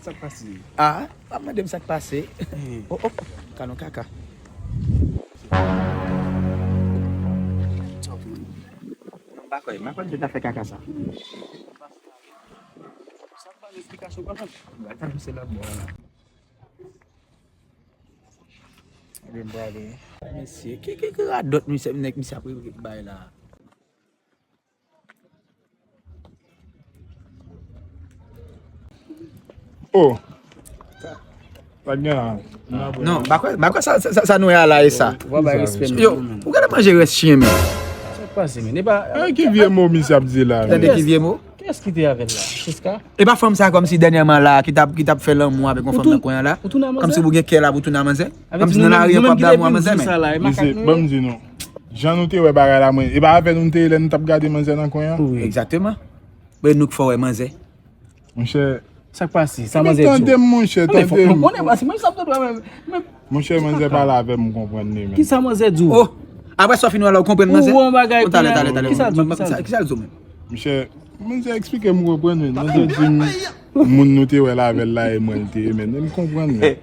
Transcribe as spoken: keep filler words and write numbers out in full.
Sa k pase? Ah, pa mande m sa k pase. Oh, oh, kalon kaka. M pa kwè, m pa kwè m te ta fè kaka sa. Sa pa yon esplikasyon kanmenm. Gade misye la bò la. Gade m prale. Mesye, ki, ki, ki radòt misye, nèg misye ap bay la? Oh. Pa gen la. Non, ba kwè, ba kwè sa, sa, sa, sa nou wè a la e sa. Ou pa bay respè nou. Yo, ou gade manje rès chyen men. Sa k pase men? E pa Eh, ki vye mo misye ap di la? Tande ki vye mo? Kiyès ki te avè l la? Siska? E pa fanm sa kòmsi dènyèman la ki t ap, ki t ap fè lanmou avèk yon fanm nan kwen an la? Ou tounen a manzè? Kòmsi ou gen kè la pou tounen a manzè? Kòmsi nan lari an w ap damou a manzè men. Mesye, ban m di nou. Jan nou te wè bagay la mwen, e pa avè nou nou te ye lè nou t ap gade manzè nan kwen an? Egzakteman. Men nou k fè w wè manzè. Monchè. Sa k pase? Sa manzè di w? Tande m, monchè, tande m. Mwen konnen pase, mwen sa m tande mwen. Monchè, manzè pale avè m, m konprann li menm. Kisa manzè di w? Oh, apre sa w fin wè la, ou konprann manzè? Ou wè yon bagay. Oh, talè, talè, talè. Kisa l di w? Kisa l di w menm? Monchè, manzè eksplike m, m konprann li. Manzè di m, moun nou te wè la avè l la, e mwen l te ye, men m konprann li.